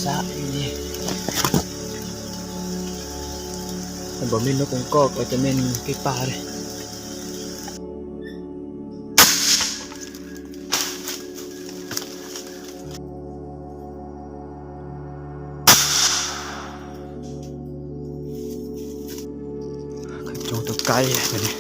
ຊະຢູ່ນີ້ ຄັນບໍ່ແມ່ນນົກກົງກອກກໍຈະແມ່ນໄກ່ປ່າເດ້. ເຂົາເຈົ້າຕົວໄກ່ບາດນີ້.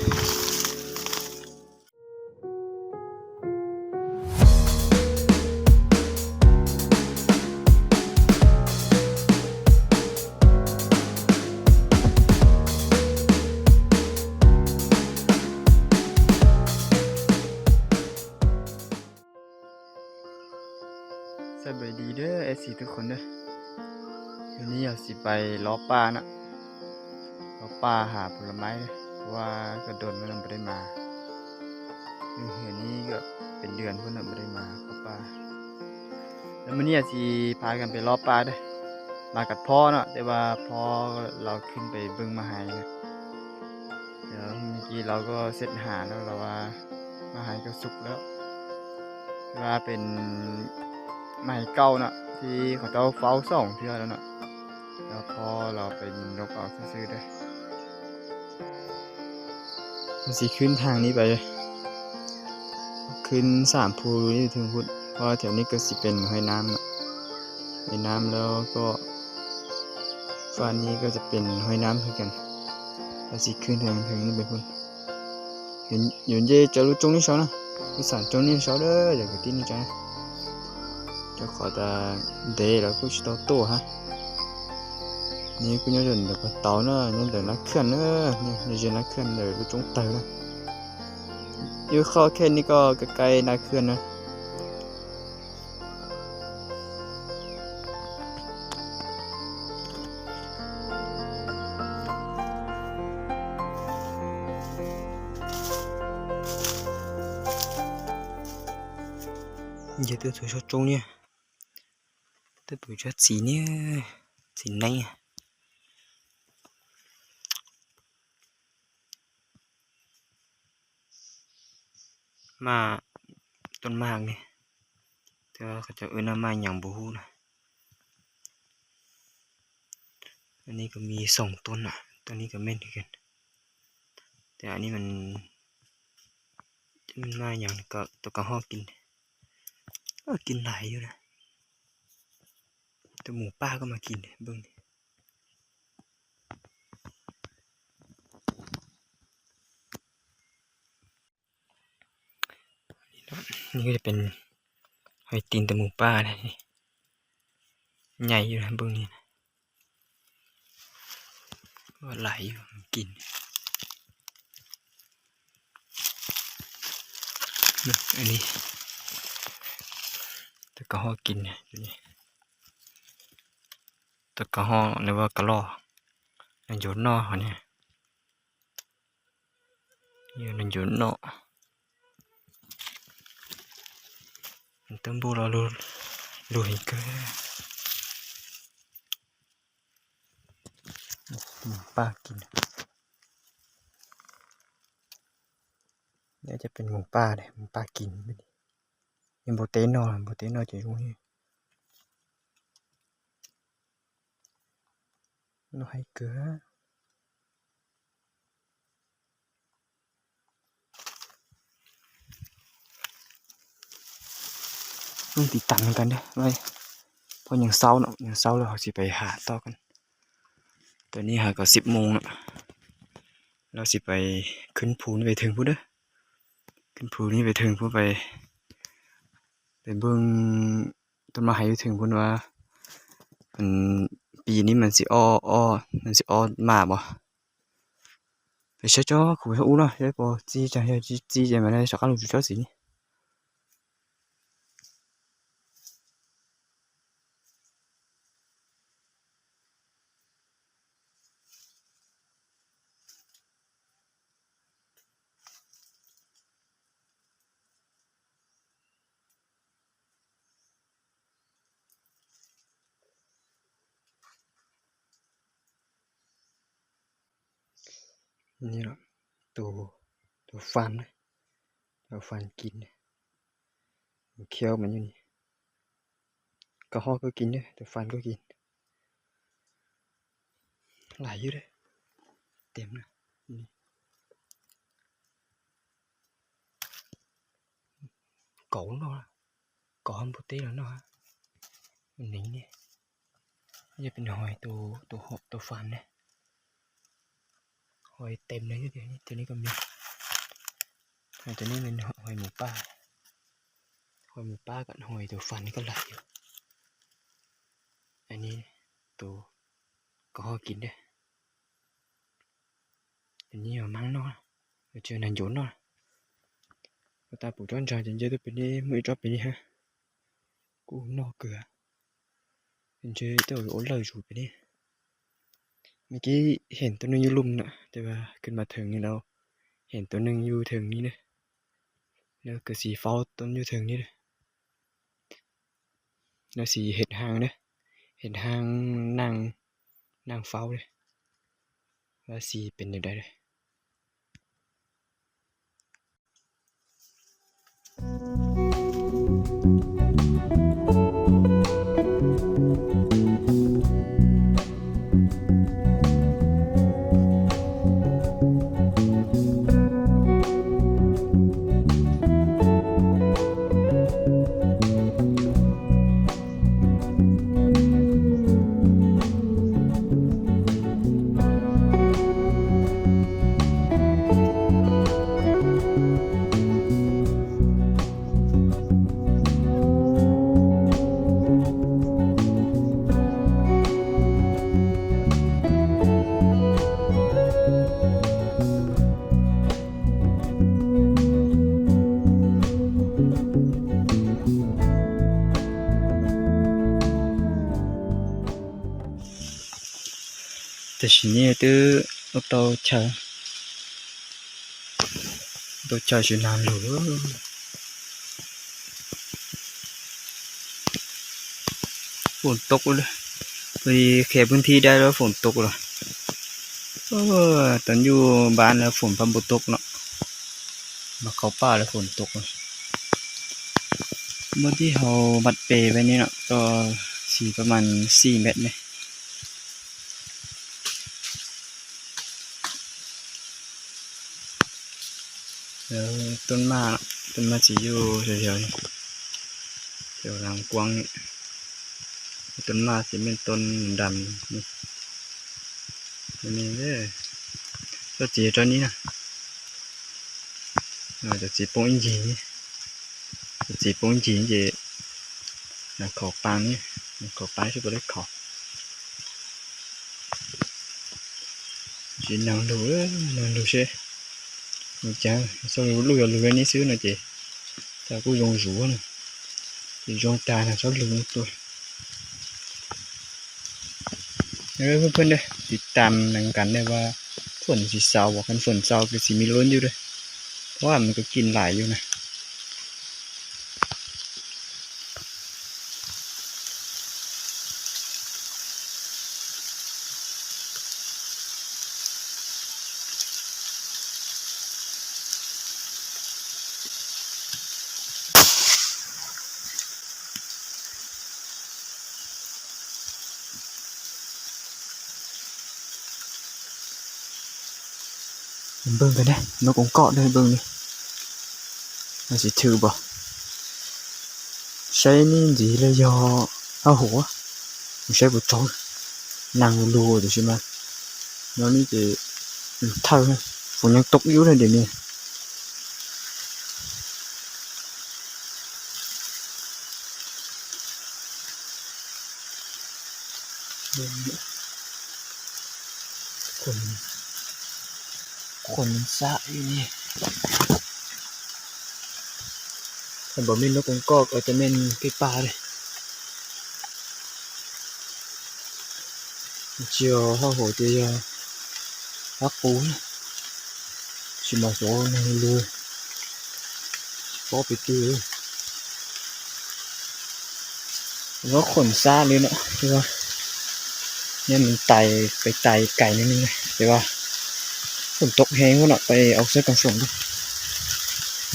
ສະບາຍດີເດີ ເອັຟຊີ ທຸກຄົນເດີ. ມື້ນີ້ເຮົາຊິໄປເລາະປ່າເນາະ ເລາະປ່າຫາຜົນລະໄມ້ເດີ ເພາະວ່າກໍດົນແລ້ວບໍ່ໄດ້ມາ. ເຮືອນນີ້ກໍເປັນເດືອນພຸ້ນແລ້ວບໍ່ໄດ້ມາເຂົ້າປ່າ. ແລ້ວມື້ນີ້ເຮົາຊິພາກັນໄປເລາະປ່າເດີ. ມາກັບພໍ່ເນາະ ແຕ່ວ່າພໍ່ລາວຂຶ້ນໄປເບິ່ງໝາກໄຮເນາະ. ແລ້ວເມື່ອກີ້ລາວກໍເຊັດຫາແລ້ວ ລາວວ່າໝາກໄຮກໍສຸກແລ້ວ ຄືວ່າເປັນໝາກໄຮເກົ່າເນາະ ທີ່ເຂົາເຈົ້າເຝົ້າສອງເທື່ອແລ້ວເນາະ. ແລ້ວພໍ່ລາວໄປຍົກເອົາຊື່ໆເດີ. ມັນຊິຂຶ້ນທາງນີ້ໄປ ຂຶ້ນສາມພູນີ້ເຖິງພຸ້ນ ເພາະວ່າແຖວນີ້ກໍຊິເປັນຫ້ວຍນ້ຳເນາະ ຫ້ວຍນ້ຳ ແລ້ວກໍ ຝັ່ງນີ້ກໍຈະເປັນຫ້ວຍນ້ຳຄືກັນ ແລ້ວຊິຂຶ້ນທາງເທິງນີ້ໄປພຸ້ນ. ເຫັນ ເຫັນເຈົ້າລູກຈົ່ງນີ້ຊາວນະ ລູກສານຈົ່ງນີ້ຊາວເດີ ຢ່າໄປຕິດໃນໃຈນະ. ເຈົ້າຂໍຕາເດ ແລ້ວກໍຊິເຕົາໂຕຮະ. ນີ້ກໍຍ້ອນເດີປະເຕົາເນາະ ຍ້ອນເດີນາເຂື່ອນເນາະ ນີ້ເດີນາເຂື່ອນເດີລູກຈົ່ງເຕີນະ. ຢູ່ເຂົ້າແຄ່ນີ້ກໍໃກ້ໆນາເຂື່ອນນະ. ເຢຍເຕີໂຕຊົດຈົ່ງນີ້ ເຕີໂຕເຈົ້າສີນີ້ ສີໃນ. ໝາກ ຕົ້ນໝາກນີ້ ແຕ່ວ່າເຂົາເຈົ້າເອີ້ນວ່າໝາກຫຍັງບໍ່ຮູ້ນະ. ອັນນີ້ກໍມີສອງຕົ້ນນະ ຕົວນີ້ກໍແມ່ນຄືກັນ ແຕ່ອັນນີ້ມັນ ມັນໝາກຫຍັງ ກໍຕົວກະຮອກກິນ ເອີ ກິນຫຼາຍຢູ່ນະ ແຕ່ໝູປ່າກໍມາກິນ ເບິ່ງນີ້. ນີ້ກໍຈະເປັນຮອຍຕີນແຕ່ໝູປ່ານະ ໃຫຍ່ຢູ່ນະ ເບິ່ງນີ້ນະ ວ່າຫຼາຍຢູ່ ມັນກິນ. ອັນນີ້ ຕົວກະຮອກກິນນະ ຕົວນີ້ ຕົວກະຮອກ ຫຼືວ່າກະລໍ ມັນຢູ່ນອກຫັ້ນນະ. ຢູ່ນັ້ນຢູ່ເນາະ ມັນເຕີມບູລະລູ ລູເຫັນເກີ ໝູປ່າກິນ ດຽວຈະເປັນໝູປ່າເດ້ ໝູປ່າກິນ ຍັງບໍ່ເຕະໜໍ່ ບໍ່ເຕະໜໍ່ຈະຢູ່ນີ້ ໜໍ່ໄຮເກືອ. ເບິ່ງຕິດຕາມນຳກັນເດີ ໄວ້ ເພາະຍັງເຊົ້າເນາະ ຍັງເຊົ້າແລ້ວເຮົາຊິໄປຫາຕໍ່ກັນ. ຕອນນີ້ຫາກໍສິບໂມງເນາະ ລາວຊິໄປຂຶ້ນພູນີ້ໄປເທິງພຸ້ນເດີ ຂຶ້ນພູນີ້ໄປເທິງພຸ້ນ ໄປ ໄປເບິ່ງ ຕົ້ນໝາກໄຮຢູ່ເທິງພຸ້ນວ່າ ອັນ ປີນີ້ມັນຊິອອກ ອອກ ມັນຊິອອກໝາກບໍ່? ໄປເຊີດຈໍ ຄູໄປຮູ້ເນາະ ໄດ້ບໍ່ ຈີ່ຈັງ ຈີ່ ຈີ່ ຈີ່ ມາໄດ້ສັກການລົງຈຸດເຈົ້າສີນີ້. ນີ້ເນາະ ໂຕ ໂຕຟານນະ ໂຕຟານກິນນະ ມັນຄ້ຽວມັນຢູ່ນີ້. ກະຮອກກໍກິນເດ້ ໂຕຟານກໍກິນ ຫຼາຍຢູ່ເດ້ ເຕັມນະ ນີ້ ເກົາເນາະ ເກົາຫັ້ນບໍ່ເຕະແລ້ວເນາະ ອັນນີ້ນີ້ ຈະເປັນຫອຍໂຕ ໂຕ ໂຕຟານເດ້ ຫອຍເຕັມເລີຍ ໂຕນີ້ ໂຕນີ້ກໍມີ ຫອຍໂຕນີ້ແມ່ນຫອຍໝູປ່າ ຫອຍໝູປ່າກັບຫອຍໂຕຟານນີ້ກໍຫຼາຍຢູ່ ອັນນີ້ໂຕກະຮອກກິນເດ້ ອັນນີ້ມັນເນາະ ເຈີນາຍົນເນາະ ກະຕາປູຈ້ອນຈາງເຈີໂຕເປັນນີ້ ມື້ອີກຈອບເປັນນີ້ຮະ ກູນອກເກືອ ເປັນເຈີໂຕໂອເລີຢູ່ເປັນນີ້ ເມື່ອກີ້ເຫັນໂຕໜຶ່ງຢູ່ລຸ່ມນະ ແຕ່ວ່າຂຶ້ນມາເທິງນີ້ແລ້ວ ເຫັນໂຕໜຶ່ງຢູ່ເທິງນີ້ເດ້ ແລ້ວກໍຊິເຝົ້າຕົ້ນຢູ່ເທິງນີ້ເດ້ ແລ້ວຊິເຮັດຮ່າງເດ້ ເຮັດຮ່າງນັ່ງ ນັ່ງເຝົ້າເດ້ ວ່າຊິເປັນແນວໃດເດ້. ແຕ່ຊິນີ້ຕື້ ໂຕເຊົາ ໂຕເຊົາຊິນານໂລ ຝົນຕົກເລີຍ ພໍດີເຂດພື້ນທີ່ໄດ້ແລ້ວ ຝົນຕົກແລ້ວ ເອີ ຕອນຢູ່ບ້ານແລ້ວຝົນພັດບໍ່ຕົກເນາະ ມາເຂົ້າປ່າແລ້ວຝົນຕົກ ບ່ອນທີ່ເຮົາມັດເປໄວ້ນີ້ເນາະ ກໍຊິປະມານສີ່ແມັດນີ້ ເອີ ຕົ້ນໝາກ ຕົ້ນໝາກຊິຢູ່ແຖວໆນີ້ ແຖວຫຼັງກວ້າງນີ້ ຕົ້ນໝາກຊິແມ່ນຕົ້ນດຳນີ້ ນີ້ເດີ ຕົ້ນຈີຕົ້ນນີ້ນະ ເອີ ຕົ້ນຈີໂປ່ງອີ່ຈີ ຈີໂປ່ງຈີຈີ ນະ ເຂົາປາງນີ້ ເຂົາປາງຊິບໍ່ໄດ້ເຂົາ ຈີນາງດູ ເອີ ນາງດູເຊ ນີ້ຈ້າ ຊອກລູກຢາກລູແບບນີ້ຊື້ນະເຈ ແຕ່ກູຢອງຊູນະ ຊິຢອງຕານະ ຊອກລູກໂຕ ເອີ ເພື່ອນໆເດີ ຕິດຕາມນຳກັນເດີວ່າ ຝົນຊິເຊົາບໍ່ ຄັນຝົນເຊົາກໍຊິມີລຸ້ນຢູ່ເດີ ເພາະວ່າມັນກໍກິນຫຼາຍຢູ່ນະ. ເບິ່ງກັນເດີ ນົກອົງກອກເດີ ເບິ່ງນີ້ ມັນຊິຖືກບໍ່? ໃຊ້ນີ້ດີເລີຍ ຍໍເອົາຫົວ ໃຊ້ບໍ່ຕ້ອງ ນັ່ງລູຢູ່ຊິມາ ແນວນີ້ຊິ ເອີ ເຖິງ ຝົນຍັງຕົກຢູ່ເລີຍດຽວນີ້. ເບິ່ງເດີ ຂົນ ຂົນມັນສະຢູ່ນີ້ ຄັນບໍ່ແມ່ນນົກກົງກອກກໍຈະແມ່ນໄກ່ປ່າເດ້ ເຈົ້າ ເຮົາໂຫ ເຈົ້າ ຜັກປູນ ຊິມາໂຊໃຫ້ເບິ່ງ ພໍໄປຕື່ ວ່າຂົນຊ້າເລີຍເນາະ ຄືວ່າ ແມ່ນມັນໄຕ ໄປໄຕໄກໜ້ອຍໜຶ່ງນະ ແຕ່ວ່າຝົນຕົກແຮງພຸ້ນເນາະ ໄປເອົາເສື້ອກັນຝົນກ່ອນ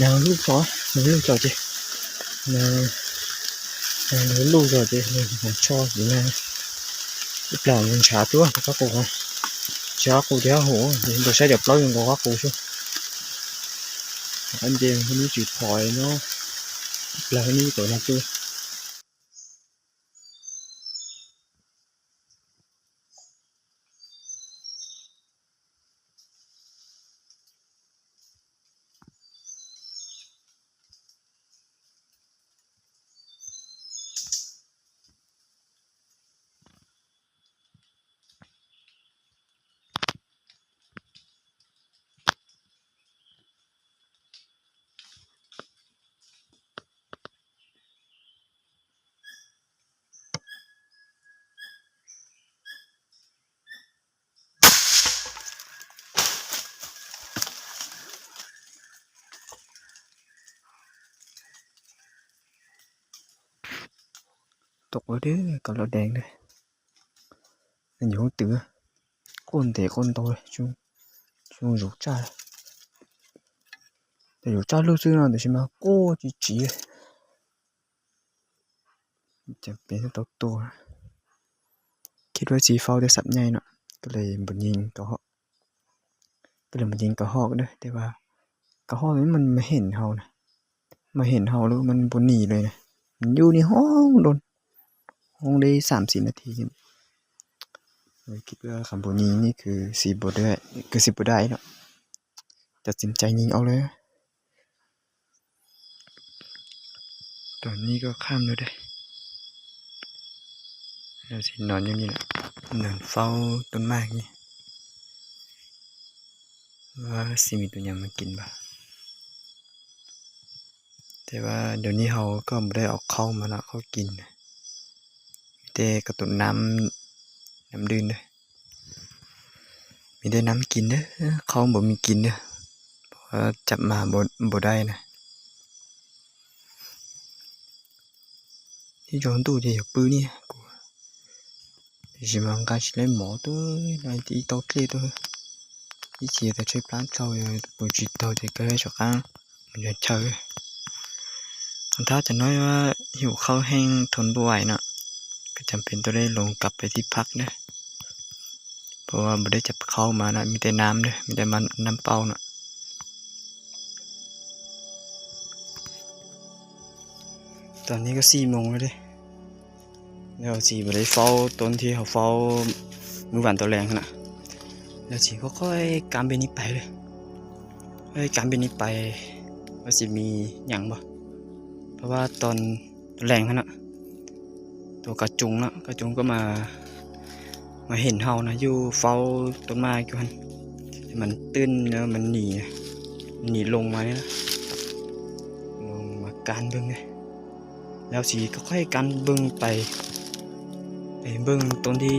ນາງລູກເຂົາ ນາງລູກເຂົາເດ ນາງ Ờ, nó lù rồi thì mình phải cho tí này. Ít là mình xả tua cho các củ này. Xả các củ thì hổ, thì mình sẽ đập lâu mình có các củ chứ. Anh chị mình chỉ khỏi nó. Ít là cái này của nó chứ. ຕົກແລ້ວເດ້ ກັບລະແດງເດ້ ມັນຢູ່ເທິງຕຶກ ໂຄດເຕະໂຄດໂຕເລີຍ ຊຸມ ຊຸມຢູ່ຈ້າ ແຕ່ຢູ່ຈ້າຮູ້ສຶກເນາະ ແຕ່ຊິມາໂກ້ຈີຈີ ຈຳເປັນຕ້ອງຕົວ ຄິດວ່າຊິເຝົ້າແຕ່ສັດໃຫຍ່ເນາະ ກໍເລີຍບໍ່ຍິງກະຮອກ ກໍເລີຍບໍ່ຍິງກະຮອກເດີ້ ແຕ່ວ່າກະຮອກນີ້ມັນມາເຫັນເຮົານະ ມາເຫັນເຮົາແລ້ວມັນບໍ່ໜີເລີຍນະ ມັນຢູ່ໃນຫ້ອງດົນ ຫ້ອງໄດ້ສາມສີ່ນາທີ ເລີຍຄິດວ່າຄັນບໍ່ຍິງນີ້ຄືຊິບໍ່ໄດ້ ຄືຊິບໍ່ໄດ້ເນາະ ຕັດສິນໃຈຍິງເອົາເລີຍ. ຕອນນີ້ກໍຄ່ຳແລ້ວເດ້ ແລ້ວຊິນອນຢູ່ນີ້ແຫຼະ ນອນເຝົ້າຕົ້ນໝາກນີ້ ວ່າຊິມີຕົວຫຍັງມາກິນບໍ່ ແຕ່ວ່າດຽວນີ້ເຮົາກໍບໍ່ໄດ້ເອົາເຂົ້າມາເນາະ ເຂົ້າກິນ ມີແຕ່ກະຕຸນນ້ຳ ນ້ຳດື່ມເດີ້ ມີແຕ່ນ້ຳກິນເດີ້ ເຂົ້າບໍ່ມີກິນເດີ້ ເພາະວ່າຈັບມາບໍ່ ບໍ່ໄດ້ນະ ທີ່ຈອງຕູ້ຈະຢາກປືນີ້ ຊິມາກາຊິໄລໝໍໂຕ ໄລທີ່ເຕົາເຕໂຕ ທີ່ເສຍແຕ່ໃຊ້ປານເຊົາ ປູຈິໂຕ ທີ່ເກີດໃຫ້ຊອກກາງ ມັນຈະເຈີ ຄັນຖ້າຈະນ້ອຍວ່າຫິວເຂົ້າແຮງທົນບໍ່ໄຫວເນາະ ກໍຈຳເປັນຕ້ອງໄດ້ລົງກັບໄປທີ່ພັກເດີ້ ເພາະວ່າບໍ່ໄດ້ຈັບເຂົ້າມານະ ມີແຕ່ນ້ຳເດີ້ ມີແຕ່ມາ ນ້ຳເປົ່າເນາະ ຕອນນີ້ກໍສີ່ໂມງແລ້ວເດ້ ແລ້ວຊິບໍ່ໄດ້ເຝົ້າຕົ້ນທີ່ເຮົາເຝົ້າມື້ວານຕອນແລງຫັ້ນນະ ແລ້ວຊິຄ່ອຍໆການແບບນີ້ໄປເລີຍ ຄ່ອຍການແບບນີ້ໄປ ວ່າຊິມີຫຍັງບໍ່ ເພາະວ່າຕອນ ຕອນແລງຫັ້ນນະ ຕົວກະຈຸງນະ ກະຈຸງກໍມາ ມາເຫັນເຮົານະ ຢູ່ເຝົ້າຕົ້ນໝາກຢູ່ຫັ້ນ ມັນຕື່ນແລ້ວມັນໜີ ໜີລົງມານີ້ນະ ລົງມາການເບິ່ງເດ້ ແລ້ວຊິຄ່ອຍໆການເບິ່ງໄປ ໄປເບິ່ງຕົ້ນທີ່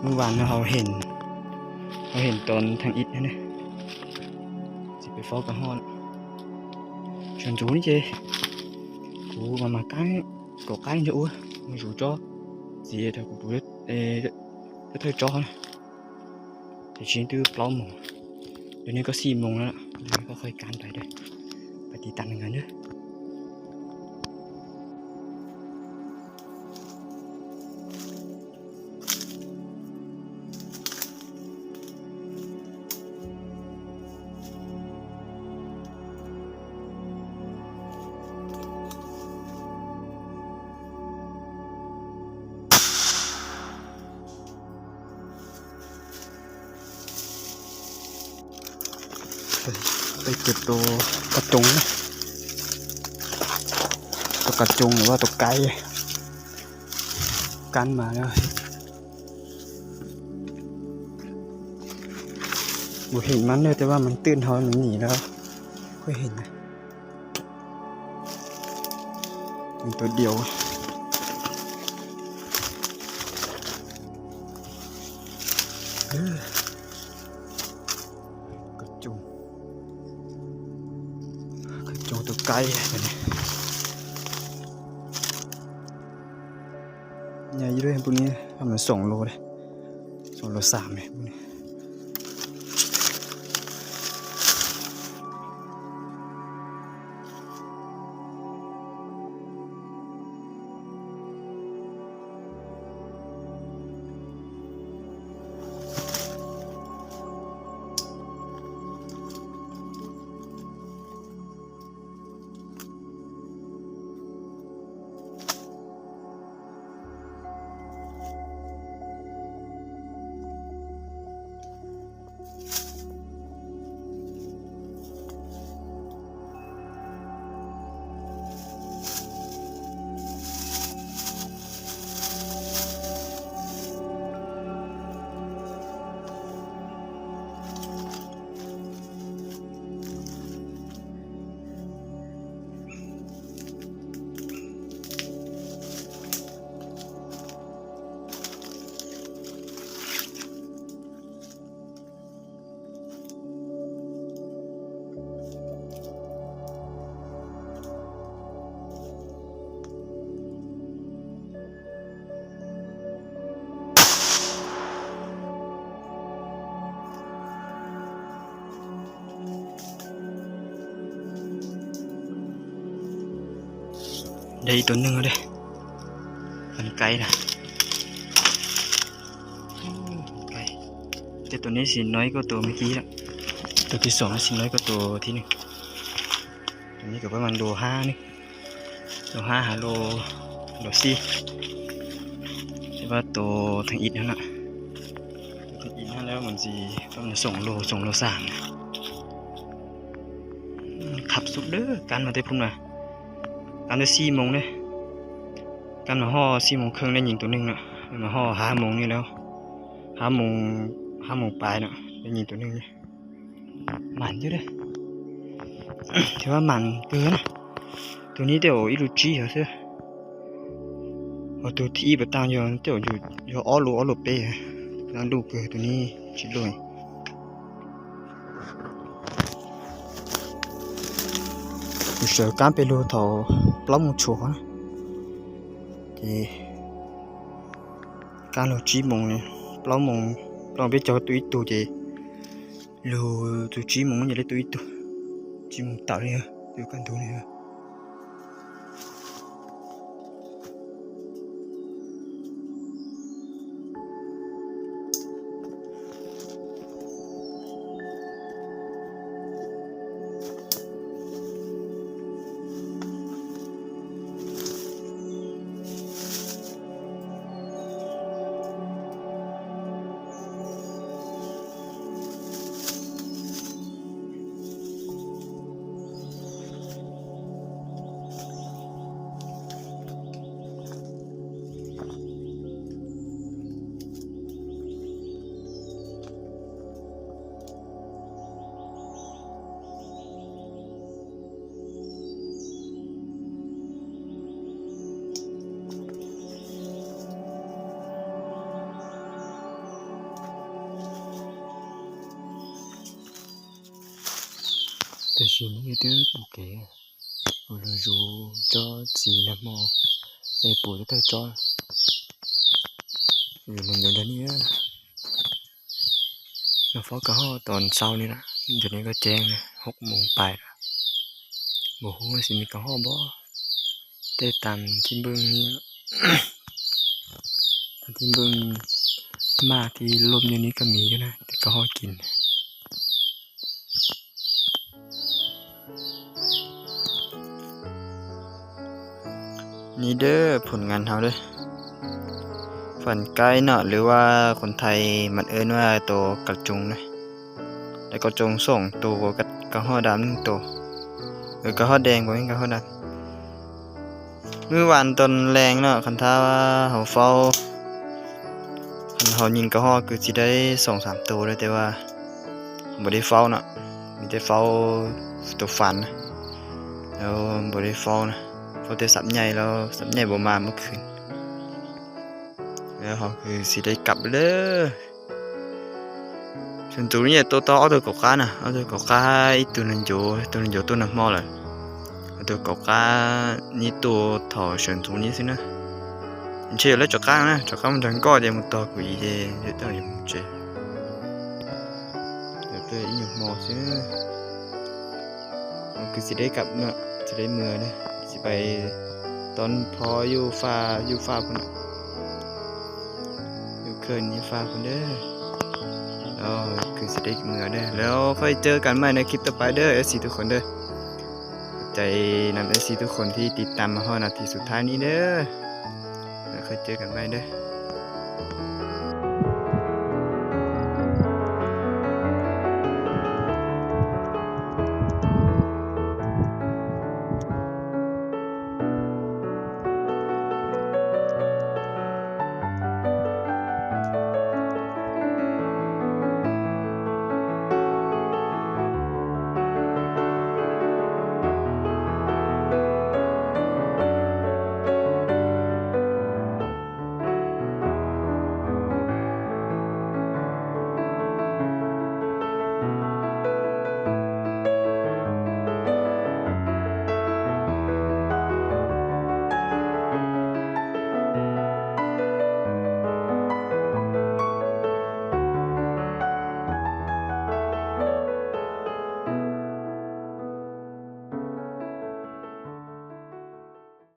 ມື້ວານເຮົາເຫັນ ເຮົາເຫັນຕອນທຳອິດຫັ້ນເດ້ ຊິໄປເຝົ້າກະຮອດ ເຊີນຈູນີ້ເຈ ກູມາ ມາການ Có cái nữa, mình rủ cho. Gì đâu, cũng bố, ê, cái thời cho. Thì chín tư plau mổ. Dio ni ko ສີ່ໂມງແລ້ວ ເຮົາກໍຄ່ອຍການໄປເດີ້ ໄປຕິດຕາມກັນເດີ້. ໄປເກັບໂຕກະຈົງ ໂຕກະຈົງ ຫຼືວ່າໂຕໄກ່ ກັນມາແລ້ວ. ບໍ່ເຫັນມັນເດີ້ ແຕ່ວ່າມັນຕື່ນເຮົາ ມັນໜີແລ້ວ ຄ່ອຍເຫັນນະ. ມີຕົວດຽວ ເອີ ກະຈຸງ ກະຈຸງຕົວໄກ່ ໂຕນີ້ ໃຫຍ່ຢູ່ເດ້ ພວກນີ້ ປະມານສອງໂລເດ້ ສອງໂລສາມເດ້ ພວກນີ້. ໄດ້ອີກຕົວໜຶ່ງແລ້ວເດ້ ມັນໄກນະ ໄກ ແຕ່ຕົວນີ້ຊິນ້ອຍກວ່າຕົວເມື່ອກີ້ລະ ຕົວທີສອງຊິນ້ອຍກວ່າຕົວທີໜຶ່ງ ຕົວນີ້ກໍປະມານໂລຫ້ານີ້ ໂລຫ້າຫາໂລ ໂລສີ່ ແຕ່ວ່າໂຕທາງອິດຫັ້ນນະ ໂຕທາງອິດຫັ້ນແລ້ວມັນຊິປະມານສອງໂລ ສອງໂລສາມ ອືມ ຄັກສຸດເດີ ກັນມາແຕ່ພຸ້ນວ່າ ກັນແຕ່ສີ່ໂມງເດ້ ກັນມາຮອດສີ່ໂມງເຄິ່ງໄດ້ຍິງໂຕໜຶ່ງນະ ມາຮອດຫ້າໂມງນີ້ແລ້ວ ຫ້າໂມງ ຫ້າໂມງປາຍເນາະ ໄດ້ຍິງໂຕໜຶ່ງ ໝານຢູ່ເດ້ ຖືວ່າໝານເກີນນະ ໂຕນີ້ແຕ່ໂອອີລູຈີເຮົາເຊື່ອ ເອົາໂຕທີ່ອີບຕາງຢູ່ແຕ່ຢູ່ ຢູ່ອອໂລ ອອໂລເປ ນາດູເກີໂຕນີ້ຊິໂລຍ Mùi sớm cán pê lu thầu plóng mùa chùa. Thì cán lu chín mùng này, plóng mùng, plóng biết cho tụi ít tụ thì lu tụ chín mùng như lấy tụi ít tụ. Chín mùng tạo đi ha, tụi con tụ này ha. ແຕ່ຊິມີແຕ່ປູເກ ໂອ້ ລູກຢູ່ຈໍຈີນະໝໍ ເອປູເຕີຈໍ ຢູ່ເມືອງດຽວນີ້ເດີ ມາຟ້າວກະຮອດຕອນເຊົ້ານີ້ລະ ດຽວນີ້ກໍແຈ້ງລະ ຫົກໂມງປາຍລະ ບໍ່ຮູ້ວ່າຊິມີກະຮອດບໍ່ ແຕ່ຕາມທີ່ເບິ່ງນີ້ ຕາມທີ່ເບິ່ງໝາກທີ່ລົມຢູ່ນີ້ກໍມີຢູ່ນະ ແຕ່ກະຮອດກິນ. ນີ້ເດີຜົນງານເຮົາເດີ ຝັນໄກ່ເນາະ ຫຼືວ່າຄົນໄທມັນເອີ້ນວ່າໂຕກະຈົງນະ ແລ້ວກະຈົງສອງໂຕ ກະ ກະຮອດດຳໜຶ່ງໂຕ ເອີ ກະຮອດແດງ ບໍ່ແມ່ນກະຮອດດຳ. ມື້ວານຕອນແລງເນາະ ຄັນຖ້າວ່າເຮົາເຝົ້າ ຄັນເຮົາຍິງກະຮອດຄືຊິໄດ້ສອງສາມໂຕເດີ ແຕ່ວ່າບໍ່ໄດ້ເຝົ້າເນາະ ມີແຕ່ເຝົ້າໂຕຟັນນະ ແລ້ວບໍ່ໄດ້ເຝົ້ານະ ເຝົ້າແຕ່ສັບໃຫຍ່ ແລ້ວສັບໃຫຍ່ບໍ່ມາມື້ຄືນ ແລ້ວເຮົາຄືຊິໄດ້ກັບເດີ. ເຊິ່ງໂຕນີ້ໂຕຕໍ່ເອົາໂຕເກົ່າກ້ານະ ເອົາໂຕເກົ່າກ້າອີກໂຕໜຶ່ງໂຈ ໂຕໜຶ່ງໂຈໂຕນຳໝໍລະ ເອົາໂຕເກົ່າກ້ານີ້ໂຕເຖົ້າເຊິ່ງໂຕນີ້ຊິນະ ເຮັດແລ້ວເຈົ້າກ້ານະ ເຈົ້າກ້ານມັນທັງກໍເດ ມັນຕໍ່ກູອີເດ ເຮັດເອົາຢູ່ເຈ ເດີອີກໜຶ່ງໝໍຊິນະ ມັນຄືຊິໄດ້ກັບເນາະ ຊິໄດ້ເມືອເດີ ຊິໄປຕ້ອນພໍ່ຢູ່ຟ້າ ຢູ່ຟ້າພຸ້ນນະ. ຢູ່ເຂີນຢູ່ຟ້າພຸ້ນເດີ ແລ້ວຄືຊິໄດ້ເມືອເດີ ແລ້ວຄ່ອຍເຈີກັນໃໝ່ໃນຄລິບຕໍ່ໄປເດີ ເອັຟຊີທຸກຄົນເດີ ຂອບໃຈນຳເອັຟຊີທຸກຄົນທີ່ຕິດຕາມມາຮອດນາທີສຸດທ້າຍນີ້ເດີ ແລ້ວຄ່ອຍເຈີກັນໃໝ່ເດີ.